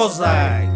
Mosaic.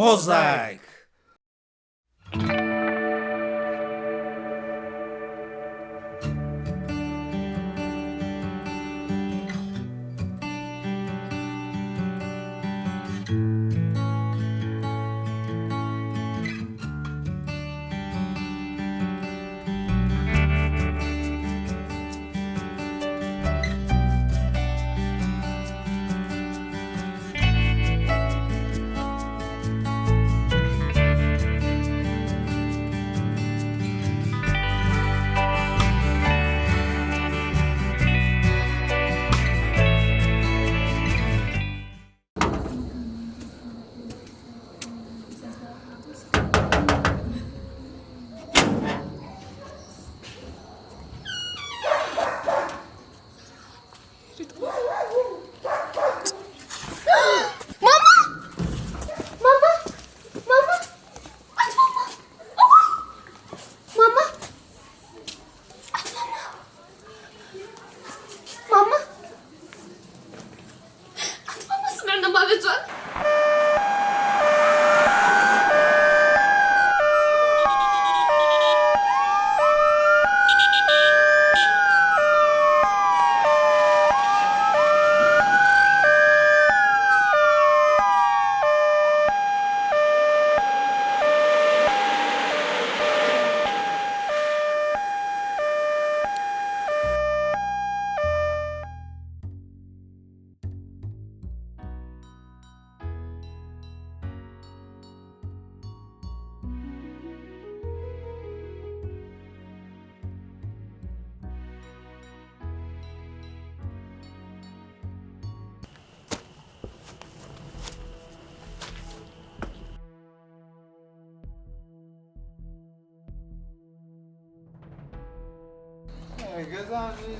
Mosaic.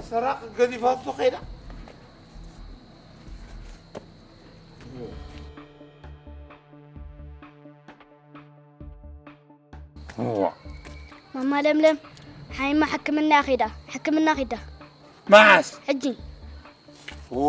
ሰራቕ ገዲፋቶ ከይዳ። እዋ። ማማ ለምለም፣ ሓይማ ሕክምና ከይዳ፣ ሕክምና ከይዳ። መዓስ? ሕጂ። ኦ።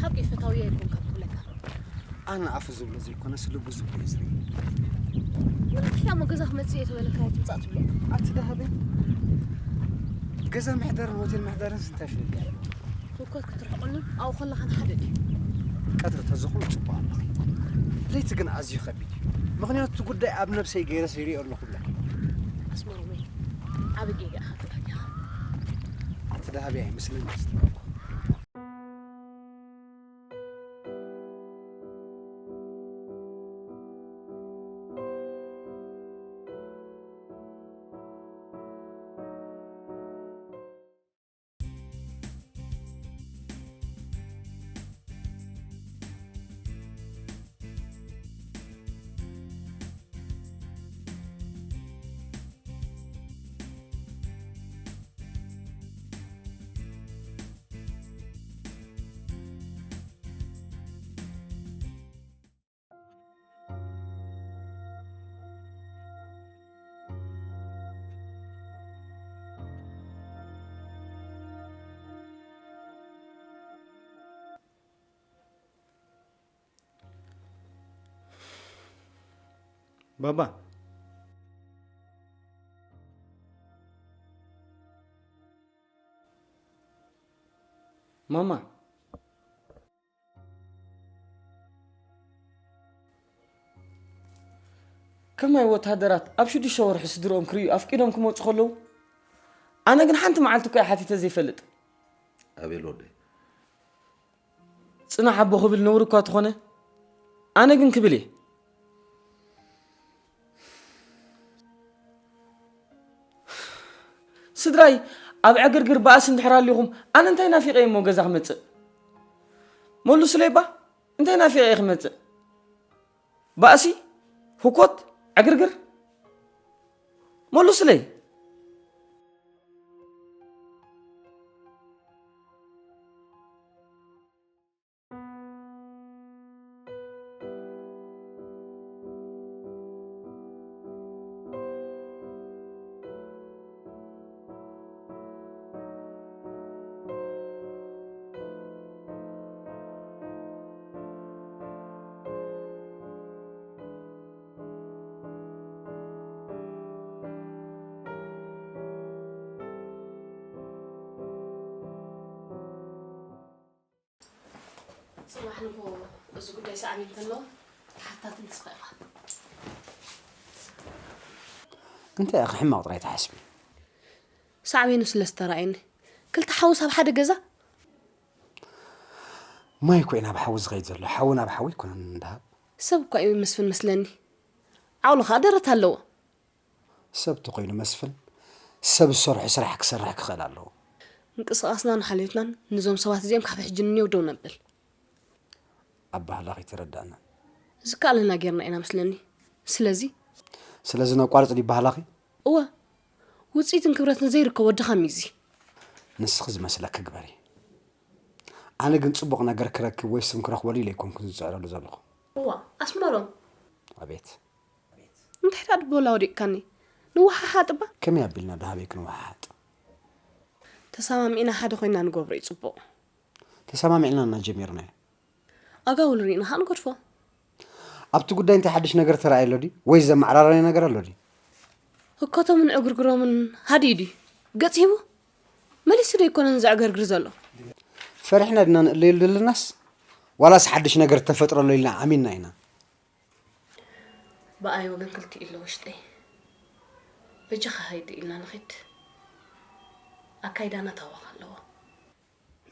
ሓቂ ፈታዊ ኣይኮንካ ክብለካ። ኣነ ኣፉ ዝብሎ ዘይኮነስ ልቡ ዝብሎ እዩ ዝርኢ። ወላ ሕጂ እሞ ገዛ ክመጽእ እየ ተበለካ ኣይትምጻእ ትብሎ። ኣቲ ደሃበይ፣ ገዛ መሕደርን ሆቴል መሕደርን እንታይ ፍልልይ ኣለዎ? ህኮት ክትርሕቐሉ ኣብኡ ከለኻን ሓደ ድዩ? ቀትሪ ተዝኾነ ጽቡቕ ኣለኹ። ለይቲ ግን ኣዝዩ ከቢድ እዩ። ምኽንያቱ እቲ ጉዳይ ኣብ ነብሰይ ገይረስ ይሪኦ ኣለኹ ብለካ። ኣስመሮመይ፣ ዓቢ ጌጋ ኢኻ ትብለካ። ኣቲ ደሃበይ ኣይመስለኒ ዝትረኩ። ባባ። ማማ። ከማይ ወታደራት ኣብ ሽዱሽተ ወርሒ ስድርኦም ክርእዩ ኣፍቂዶም ክመጹ ከለዉ፣ ኣነ ግን ሓንቲ መዓልቲ እኮ እየ ሓቲተ ዘይፈልጥ። ኣቤል ወደይ። ጽናሕ ኣቦ ክብል ነውሪ እኳ ተኾነ፣ ኣነ ግን ክብል እየ። ስድራይ ኣብ ዕግርግር ባእሲ እንድሕር ኣሊኹም፣ ኣነ እንታይ ናፊቐ እየ እሞ ገዛ ክመጽእ? መሉስለይ እባ፣ እንታይ ናፊቐ እየ ክመጽእ? ባእሲ፣ ህኮት፣ ዕግርግር? መሉስለይ። ጽባሕ ንግሆ እዚ ጉዳይ ሳዕቤን ከሎ ተሓታቲ ንስኻ ኢኻ። እንታይ ኢኺ ሕማቕ ጥራይ ትሓስቢ? ሳዕቤኑ ስለ ዝተራእየኒ፣ ክልተ ሓውስ ኣብ ሓደ ገዛ። ማይ እኮ እዩ ናብ ሓዊ ዝኸይድ ዘሎ፣ ሓዊ ናብ ሓዊ ኣይኮነን ደሃብ። ሰብ እኳ እዩ መስፍን መስለኒ። ዓውሉ ኸኣ ደረት ኣለዎ። ሰብ ተኾይኑ መስፍን፣ ሰብ ዝሰርሖ ስራሕ ክሰርሕ ክኽእል ኣለዎ። ምንቅስቓስናን ሓልዮትናን ነዞም ሰባት እዚኦም ካብ ሕጂ ንኔው ደው ነብል። ኣባህላኺ ተረዳእና። ዝከኣለና ጌርና ኢና መስለኒ። ስለዚ ስለዚ ነቋርጽ ድዩ ኣባህላኺ? እወ፣ ውጽኢትን ክብረትን ዘይርከቦ ድኻም እዩ እዚ። ንስኺ ዝመስለኪ ግበሪ። ኣነ ግን ጽቡቕ ነገር ክረክብ ወይ ስም ክረኽበሉ ኢለ ኣይኮንኩን ዝጽዕረሉ ዘለኹ። እዋ፣ ኣስመሮም። ኣቤት። እንታይ ደኣ ድቦላ ወዲቕካኒ? ንወሓሓጥ እባ። ከመይ ኣቢልና ደሃበይ ክንወሓሓጥ? ተሰማሚዕና ሓደ ኮይና ንገብሮ እዩ ጽቡቕ። ተሰማሚዕና እና ጀሚርናዮ። ኣጋውል ርኢና ኸኣ ንገድፎ። ኣብቲ ጉዳይ እንታይ ሓድሽ ነገር ተራእየ ኣሎ ድዩ? ወይ ዘመዓራረየ ነገር ኣሎ ድዩ? ህኮቶምን ዕግርግሮምን ሃዲኡ ድዩ? ገጽ ሂቡ? መሊሱ ዶ ኣይኮነን ዘዕገርግር ዘሎ? ፈሪሕና ድና ንእለየሉ ዘለናስ? ዋላስ ሓድሽ ነገር ተፈጥሮ ኣሎ ኢልና ኣሚንና ኢና? ብኣይ ወገን ክልቲኡ ኣሎ ውሽጠይ። በጃኻ ሃይድ ኢልና ንኺድ። ኣካይዳና ታዋኽ ኣለዎ።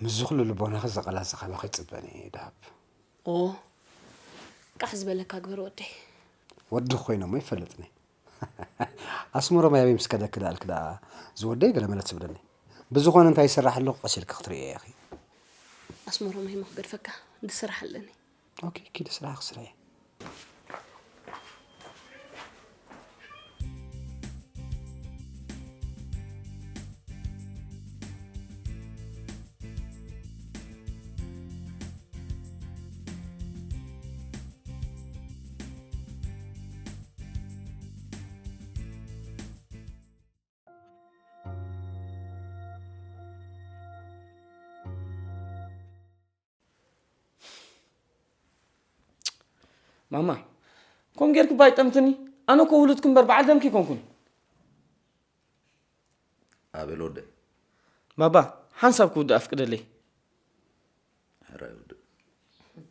ምስዚ ኩሉ ልቦናኺ ዘቐላጽ ካባኺ ይጽበን እየ፣ ደሃብ። ኦ፣ ቃሕ ዝበለካ ግበር ወደይ። ወዲ ኮይኖሞ ይፈልጥኒ። ኣስመሮም ኣበይ ምስ ከደኪ ደኣልኪ ደኣ ዝወደይ ገለ መለ ትብለኒ። ብዝኾነ እንታይ ይስራሕ ኣለኹ ቀስ ኢልኪ ክትርእየ ኢኺ። ኣስመሮም ሂሞ ክገድፈካ ድስራሕ ኣለኒ። ኦኬ፣ ኪዲ ስራሕኺ ስርሒ። ማማ፣ ከምኡ ጌርኪ እባ ኣይጠምትኒ። ኣነ እኮ ውሉድኪ እምበር በዓል ደምኪ ኣይኮንኩን። ኣቤል ወደይ። ባባ፣ ሓንሳብ ክውድእ ኣፍቅደለይ። ሕራይ ወደይ።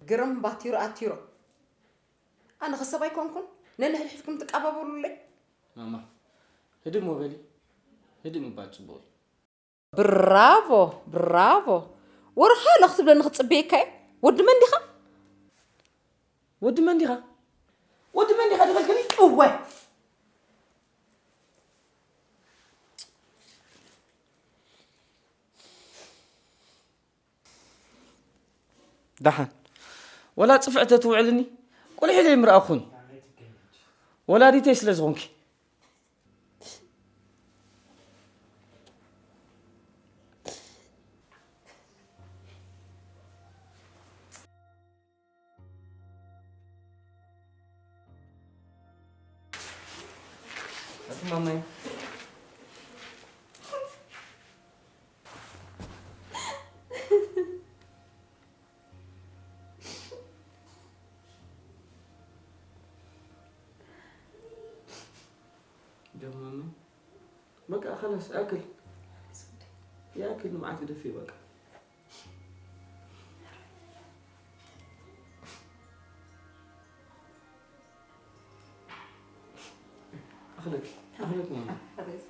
ግርም ባቲሮ ኣቲሮ። ኣነ ኸ ሰብ ኣይኮንኩን? ነንሕድሕድኩም ትቃባበሉለይ? ማማ፣ ህድእ እሞ በሊ። ህድእ ምባል ጽቡቕ እዩ። ብራቮ፣ ብራቮ። ወርኻ ኣሎ ክትብለኒ ክትጽበየካ እየ። ወዲ መን ዲኻ? ወዲ መን ዲኻ? ወዲ መን ዲኻ ድበልክኒ? እወ። ደሓን። ወላ ጽፍዕተ ትውዕልኒ? ቁልሕ ኢለ ይምርኣኹን። ወላዲተይ ስለ ዝኾንኪ። ኣቲ ማማይ። ደማመ። በቃ፣ خلاص፣ ኣክል። የኣክል ንብዓት ግደፊ፣ በቃ። ኣኽለክ፣ ኣኽለክ ማለት።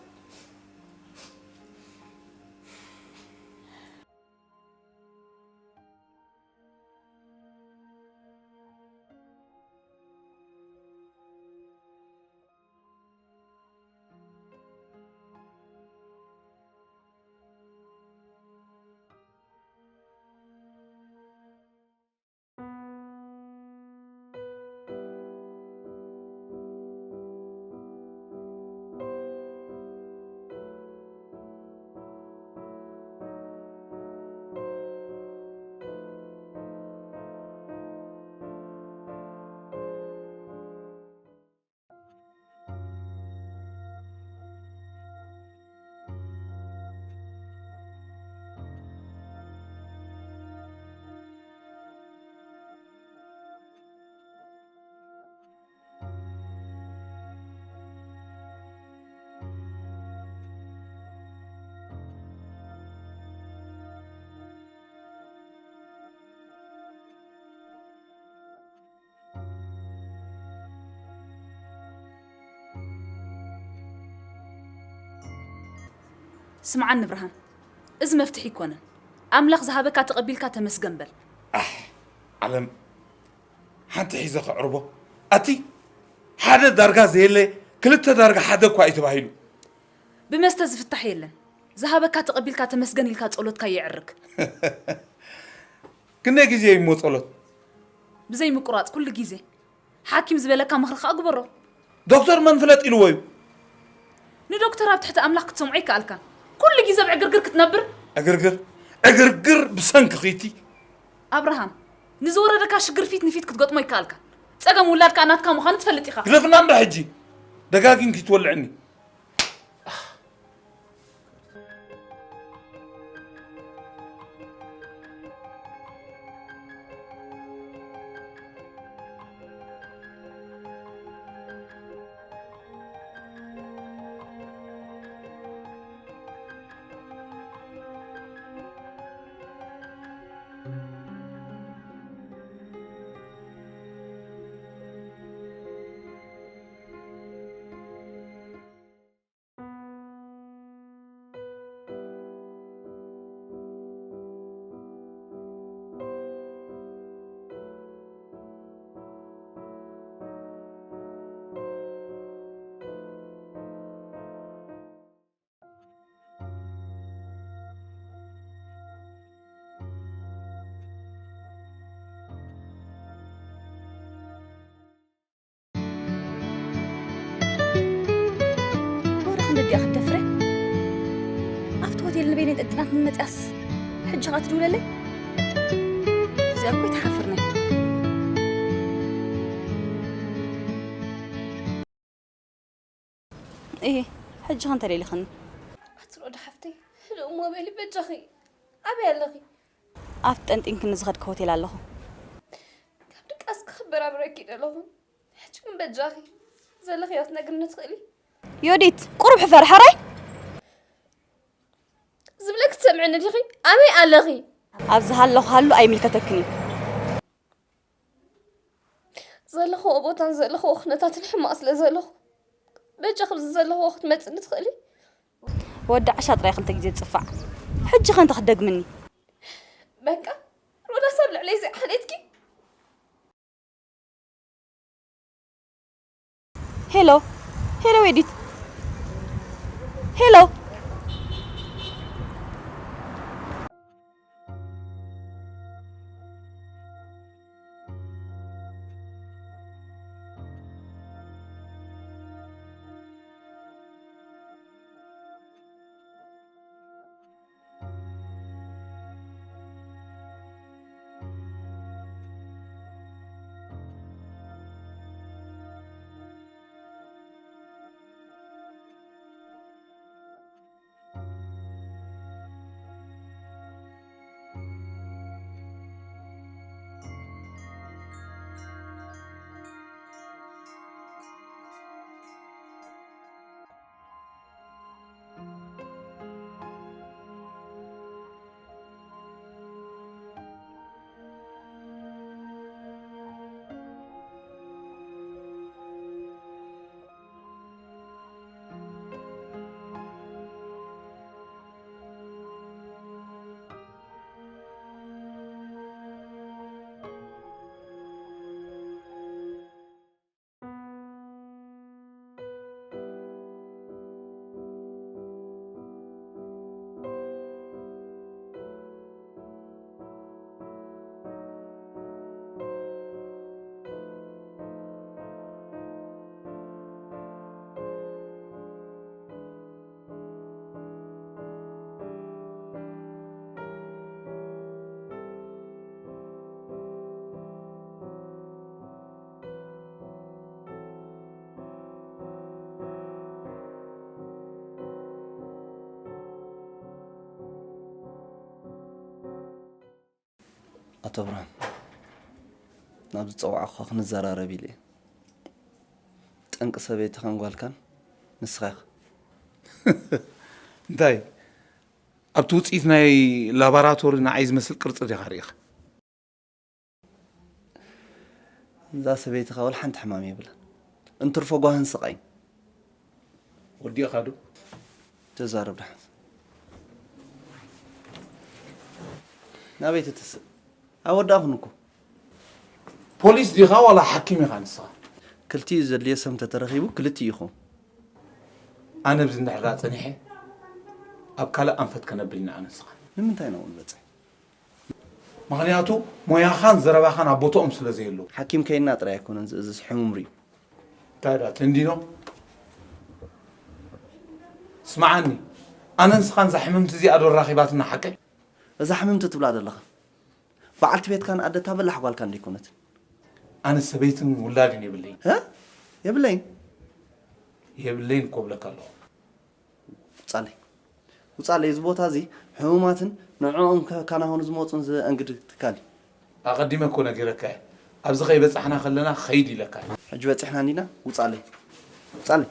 ስምዓኒ ብርሃን፣ እዚ መፍትሒ ኣይኮነን። ኣምላኽ ዝሃበካ ተቐቢልካ ተመስገን በል። ኣሕ፣ ዓለም ሓንቲ ሒዘ ከዕርቦ። ኣቲ፣ ሓደ ዳርጋ ዘየለ ክልተ ዳርጋ ሓደ እኳ እዩ ተባሂሉ። ብመስተ ዝፍታሕ የለን። ዝሃበካ ተቐቢልካ ተመስገን ኢልካ ጸሎትካ የዕርግ። ክንደይ ግዜ እዩ እሞ ጸሎት? ብዘይ ምቁራጽ ኩሉ ግዜ። ሓኪም ዝበለካ ምኽሪ ከኣ ግበሮ። ዶክተር መን ፍለጥ ኢልዎ እዩ? ንዶክተር ኣብ ትሕቲ ኣምላኽ ክትሰምዖ ይከኣልካን። ኩሉ ግዜ ኣብ ዕግርግር ክትነብር? ዕግርግር? ዕግርግር ብሰንኪ ኺቲ። ኣብርሃም፣ ንዝወረደካ ሽግር ፊት ንፊት ክትገጥሞ ይከኣልካን። ጸገም ውላድ ከኣ ናትካ ምዃኑ ትፈልጥ ኢኻ። ግደፍና እምበር ሕጂ ደጋጊምኪ ትወልዕኒ። ወረ ክንደዲኣ ክትደፍረ? ኣብቲ ሆቴል ንበይነይ ጠጢናት መጽያስ ሕጂ ኸኣ ትድውለለይ? እዚኣ እኮ ኣይትሓፍርኒ። እየ፣ ሕጂ ኸ እንተ ደሊኽኒ? ኣቲ ሮዳ ሓፍተይ፣ ህድእ እሞ በሊ በጃኺ። ኣበይ ኣለኺ? ኣብቲ ጠንጢንክኒ ዝኸድኪ ሆቴል ኣለኹ። ካብ ድቃስ ክኽበር ኣብረኪ ደለኹ። ሕጂ ግን በጃኺ ዘለኽዮ ክትነግርኒ ትኽእሊ? ዮዲት፣ ቁሩብ ሕፈር፣ ሕራይ? ዝብለኪ ትሰምዕኒ ዲኺ? ኣበይ ኣለኺ? ኣብ ዝሃለኹ ሃሉ ኣይምልከተክን እዩ። ዘለኽዎ ቦታን ዘለኽዎ ኩነታትን ሕማቕ ስለ ዘለኹ፣ በጃኺ ኣብዚ ዘለኽዎ ክትመጽኒ ትኽእሊ? ወዲ ዓሻ ጥራይ ክልተ ግዜ ዝጽፋዕ። ሕጂ ኸ እንታይ ክትደግምኒ? በቃ፣ ሮዳስ ኣብ ልዕለይ ዘይዓሌትኪ? ሄሎ፣ ሄሎ፣ ዮዲት፣ ሄሎ። ኣቶ ብርሃን፣ ናብ ዝጸዋዕኹኻ ክንዘራረብ ኢለ እየ። ጠንቂ ሰበይትኻን ጓልካን ንስኻ ኢኻ። እንታይ? ኣብቲ ውጽኢት ናይ ላባራቶሪ ንዓይ ዝመስል ቅርጺ ዲኻ ርኢኻ? እዛ ሰበይትኻ ወላ ሓንቲ ሕማም የብላን። እንትርፎ ጓህን ስቓይን። ወዲእኻ ዶ? ተዛረብ ደሓን። ናበይ ትትስእ? ኣወዳእኹን እኮ። ፖሊስ ዲኻ ዋላ ሓኪም ኢኻ ንስኻ? ክልቲኡ ዘድልዮ ሰብ እንተተረኺቡ ክልቲኡ ይኹን። ኣነ ብዚ እንድሕር ደኣ ጸኒሐ ኣብ ካልእ ኣንፈት ከነብል ኢና ኣነ ንስኻ። ንምንታይ ናብኡ ንበጽሕ? ምኽንያቱ ሞያኻን ዘረባኻን ኣብ ቦታኦም ስለ ዘየለዉ። ሓኪም ከይድና ጥራይ ኣይኮነን ዝእዝዝ፣ ሕሙም ርእዩ። እንታይ ደኣ ተንዲኖ? ስምዓኒ፣ ኣነ ንስኻን እዛ ሕምምቲ እዚኣ ዶ ኣራኺባትና ሓቀይ? እዛ ሕምምቲ ትብላ ዘለኻ በዓልቲ ቤትካን ኣደታ በላሕ ጓልካን ደይኮነትን? ኣነ ሰበይትን ውላድን የብለይን። እ? የብለይን? የብለይን እኮ እብለካ ኣለኹ። ውጻለይ። ውጻለይ፣ እዚ ቦታ እዚ ሕሙማትን ንዕኦም ከ-፣ ከናሆኑ ዝመጹን ዘእንግድ ትካል እዩ። ኣቐዲመ እኮ ነጊረካ እየ። ኣብዚ ከይበጻሕና ከለና ኸይድ ኢለካ እየ። ሕጂ በጺሕና እንዲና? ውጻለይ። ውጻለይ።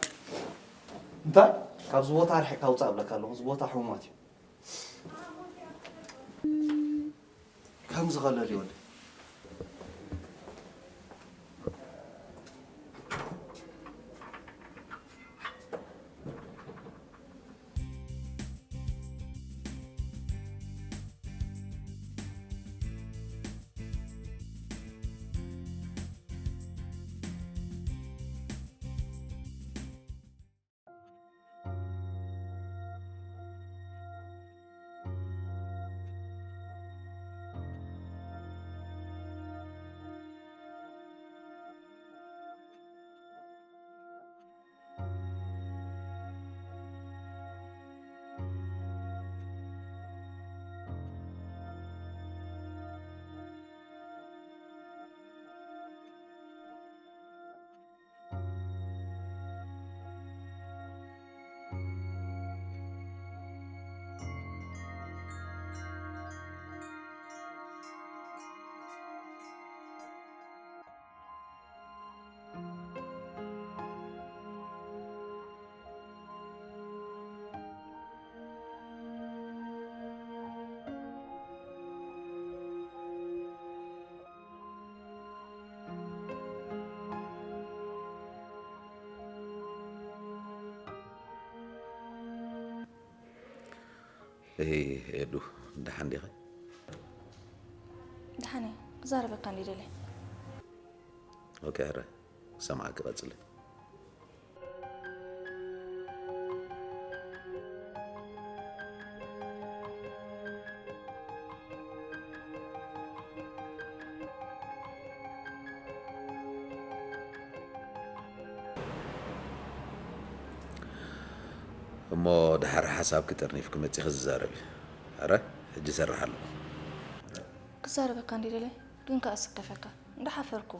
እንታይ? ካብዚ ቦታ ርሒቕካ ውጻእ እብለካ ኣለኹ። እዚ ቦታ ሕሙማት እዩ። ከምዚ ከለል ይወደ። እይ፣ ኤዱ፣ ደሓን ዲኺ? ደሓን እየ። ክዛረበካ እንዲ ደለ። ኦኬ፣ ኣረ፣ ክሰምዓኪ ቀጽሊ። እሞ ደሓር ሓሳብኪ ጠርኒፍኪ መጺኺ ዝዛረብ እዩ። ኣረ፣ ሕጂ ይሰርሕ ኣለኹ። ክዛረበካ እንዲ ደለ፣ ግን ከኣ ስከፈካ። እንዳሓፈርኩ።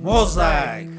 ሞዛይክ።